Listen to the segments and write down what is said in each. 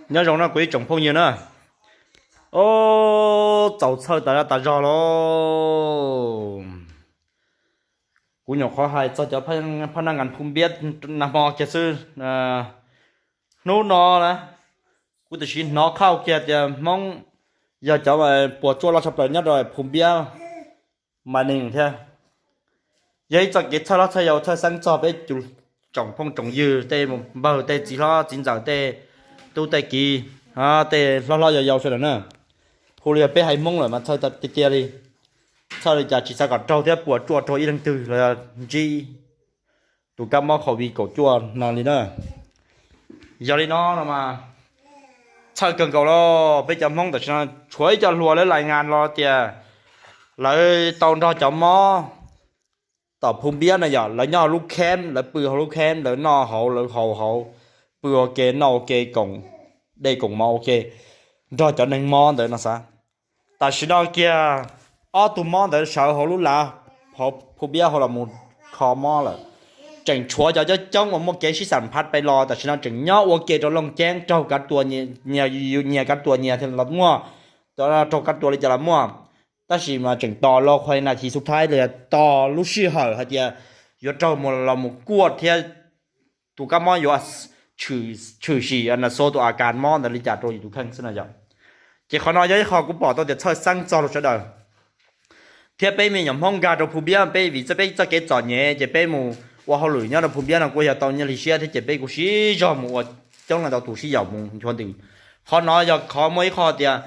Nyob zoo no kuv ib tsoom phooj ywg na. Ob, txaus txhawj tas zog tas zog lauj. Kuv nyuam qhuav hais txog cov phab naj nkas Phu Npiab nag hmo kiag xwb. Hnub no na, kuv tam sim hnov qhauj kiag tias Hmoob yog cov puas tsuaj loj tshaj plaws nyob rau Phu Npiab Mas Nees thiab. Yog ib txoj kev txhawj hlob txhawj yau txhawj xeeb txog peb tsoom phooj tsoom ywg, tej npawg tej txiv hlob txiv ntxawm tej tub tej kiv, tej hlob hlob yau yau sawv daws na. Hu li yog peb haiv Hmoob lawm mas txhawj tiag tiag li. Txhawj li cas tsis xav kom raug thiab puas tsuaj raug ib leeg twg los ntsib tus kab mob COVID kaum cuaj no li na. Yog li no no mas txhawj kawg nkaus li. Peb cov Hmoob tam sim no tshuav ib co hluas lawv lais ngas los tias lawv tau nrog cov mob tom Phu Npiab no yog lawv nyob hauv lub khem, lawv pw hauv lub khem, lawv noj hauv, lawv haus hauv, pw ua ke noj ua ke, koom dej koom mov ua ke nrog cov neeg mob ntawd no xav. Tam sim no kiag ob tug mob ntawd sawv hauv lub lav hauv Phu Npiab hauv los mus kho mob lawm. Tseem tshuav cov coob coob uas muaj kev sib xam phaj pes los tam sim no tseem nyob ua ke rau Looj Ceeb, raug kav tua, nyias kav tua nyias los muaj, raug kav tua li cas los muaj. Tab sis mas tseem tos lo qhuas nas this xub thaib los yog tos lub sij hawm hais tias yuav raug mus los mus kuaj thiab tus kab mob yuav tshwm sim na, xo tus a kas mob ntawd li cas rau yus tus kheej xwb no yog. Ces qhov no yog ib qho kuv pom tau tias txhawj xeeb txog rau sawv daws. Thiab peb me nyuam Hmoob nkag rau Phu Npiab, peb vim txoj peb txoj kev txom nyem ces peb mus ua hauj lwm nyob rau Phu Npiab no kuj yog tau nyiaj hli siab thiab ces peb kuj sib zog mus ua coob leej ntau tus sib yaum mus nchuav ntws. Qhov no yog qhov muaj ib qho tias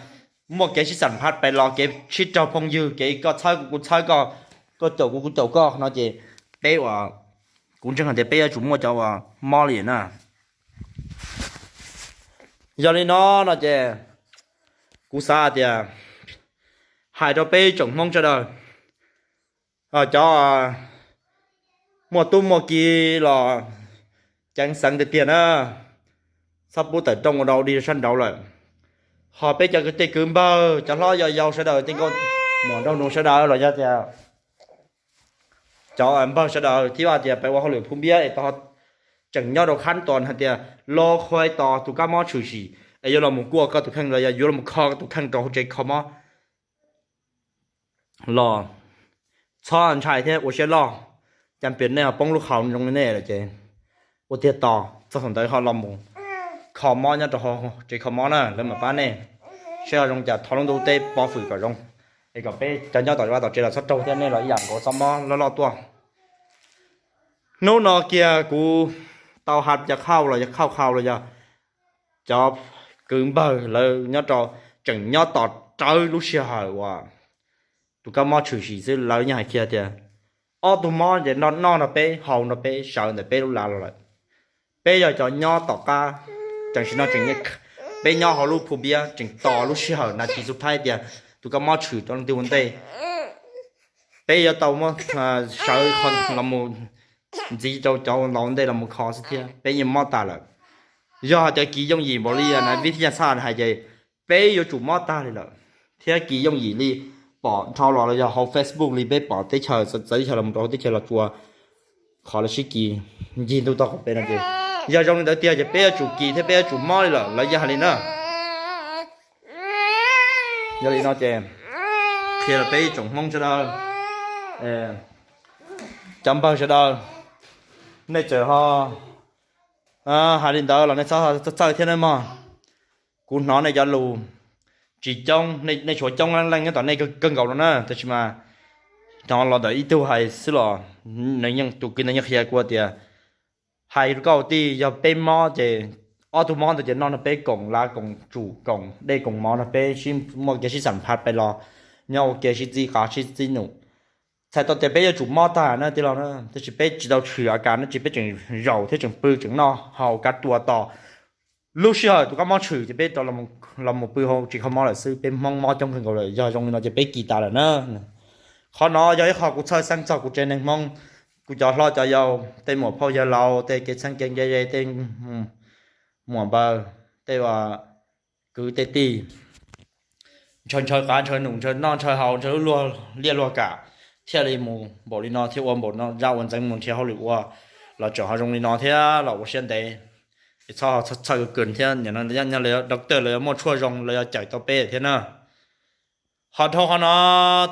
muaj kev sib xam phaj pes los, kev sib raug phooj ywg, kev koj txhawb kuv, kuv txhawb koj, koj caum kuv, kuv caum koj no ces peb ua, kuv ntseeg hais tias peb yuav tsum muaj cov uas mob li na. Yog li no no ces kuv xav hais tias hais rau peb tsoom Hmoob sawv daws, cov muaj tub muaj ki los ceev xeev tiag tiag na, txhob pub tawm rooj ua dau dig rau sab nraud lawm. Ho peb cov tej kwv npawg cov hlob yau yau sawv daws, tej nkauj muam nraug nus sawv daws los yog tias cov npawg sawv daws thiab hais tias peb ua hauj lwm Phu Npiab es tseem nyob rau khab tos hais tias lo qhuas tos tus kab mob tshwm sim es yuav los mus kuaj koj tus kheej los yog yuav los mus kho koj tus kheej rau hauv tsev kho mob los txhob ntshai thiab ua siab loj. Cas piam nej ho poob lub qhov zoo li nej lawm ces ua tiag tos txog thaum ntawd ho los mus kho mob nyob rau hauv tsev kho mob na, lawv mam pab nej. Saib ho zoo cas thov lub ntuj teb pov hwm kom zoo es kom peb cov nyob tom vaj tom tsev los txhob raug thiab nej los ib yam nkaus txhob mob loj loj tuaj. Hnub no kiag kuv tau hais cov qhauj los yog qhauj qhau los yog cov kwv npawg lawv nyob rau, tseem nyob tos rawv lub sij hawm uas tus kab mob tshwm sim xwb, lawv yeej hais kiag tias ob tug mob ces noj nrog peb haus nrog peb sawv ntawm peb lub lav los lawm. Peb yog cov nyob tom qab, tam sim no tseem, peb nyob hauv lub Phu Npiab tseem tos lub sij hawm nas this xub thaib tias tus kab mob tshwm rau leej twg ua ntej, peb yuav tau muab sawv los mus ntxiv rau cov laus ntej los mus kho xwb thiab peb yeej mob tas lawm. Yog hais tias kis yooj yim npaum li na vib thib nyaj xaj hais ces peb yuav tsum mob tag li lawm. Thiab kis yooj yim li pom dhau los los yog hauv Facebook li peb pom teb chaws, txawv teb chaws los mus rau hauv teb chaws los tsuas qhov lawv sib kis ncig ntuj toj qaum peb no ces yog zoo li ntawd tiag ces peb yuav tsum kis thiab peb yuav tsum mob li lawm, lawv yeej hais li na. Yog li no ces qhia rau peb ib tsoom Hmoob sawv daws, cov npawg sawv daws, nej txawm ho hais li ntawd los nej txhob txhawj thiab nawb mog. Kuv hnov nej cov lus tsis coob, nej tshuav coob leej nyob tom nej kawg nkaus no na, tab sis mas hnov los ntawm ib tug hais xwb los, tus kwv ntawd yeej qhia kuv tias hais rau koj tij, yog peb mob ces ob tug mob ntawd ces noj nrog peb koom lav koom tsum koom dej koom mov nrog peb sib muaj kev sib xam phaj pes los, nyob ua ke sib txib qav sib txib num. Txhais tau tias peb yuav tsum mob tag na tij laug na, tab sis peb tsis tau tshwm a kas na, tsis, peb tseem zaum thiab tseem pw tseem noj haus kav tua tos lub sij hawm tus kab mob tshwm ces peb rov los mus pw hauv tsev kho mob lawm xwb. Peb Hmoob mob coob kawg nkaus lawm, yog zoo li no ces peb kis tas lawm na. Qhov no yog ib qho kuv txhawj xeeb txog kuv tsev neeg Hmoob, kuv cov hlob cov yau, tej muam phauj yawg laus, tej kev txheeb kev nkees ze, tej muam npawg, tej kwv tej tij, ntshaw ntshaw qav ntshaw num ntshaw noj ntshaw haus ntshaw lub luag liaj luag kam, thiaj li mus npaum li no thiab ua npaum no zaj ua ntxeev mus nrhiav hauj lwm ua los tseem ho zoo li no thiab los ua siab ntev. Es txhob txhawj kawg thiab, nyob los doctor los yuav muaj tshuaj zoo los yuav cawm tau peb thiab na. Ho dhau qhov no,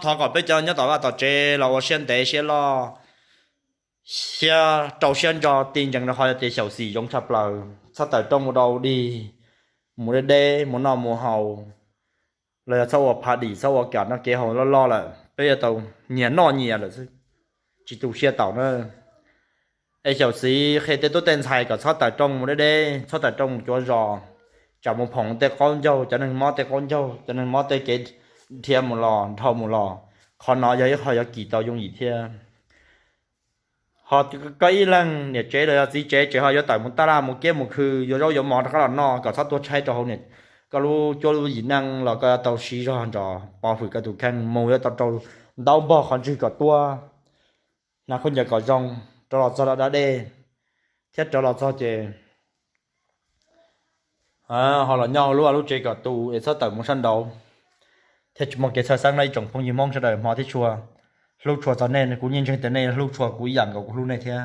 thov kom peb cov nyob tom vaj tom tsev los ua siab ntev siab loj, siab rau siab ntso, ti ntsees rau qhov yog tias xyaum xim zoo tshaj plaws, txhob tawm rooj mus dau dig, mus deb deb, mus noj mus haus, los yog txhob ua pha dim, txhob ua kam noj kev haus loj loj lawm, peb yuav tau nyias noj nyias lawm xwb, tsis tu siab tau na. Es xyaum xim qhia tej tub tej ntxhais kom txhob tawm rooj mus deb deb, txhob tawm rooj mus cuav zos, tsam mus phoom tej qaub ncaug, cov neeg mob tej qaub ncaug, cov neeg mob tej kev dhia mus los dhau mus los. Qhov no yog ib qho yuav kis tau yooj yim thiab. Ho koj ib leeg niam tsev los yog txiv tsev, tseem ho yuav tawm mus taj laj mus kiab mus khw, yuav zaub yuav mov rov qab los noj, kom txhob tuag tshaib rau hauv koj lub cuab lub yim neej los koj yuav tau siv zog nrog pov hwm koj tus kheej mus, yuav tau rau ntaub npog qhov ntswg kom tuab, hnav khaub ncaws kom zoo, rov los txog lawm da dej, thiab rov los txog ces ho los nyob hauv lub vaj lub tsev kom tu es txhob tawm mus sab nraud, thiab tsis muaj kev txhawj xeeb no ib tsoom phooj ywg Hmoob sawv daws hmov thiab tshua. Hlub tshua txog nej, kuv yeej ntseeg tias nej hlub tshua kuv ib yam nkaus kuv hlub nej thiab.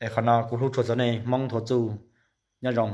Es qhov no kuv hlub tshua txog nej Hmoob Thuav Txuj, nyob zoo.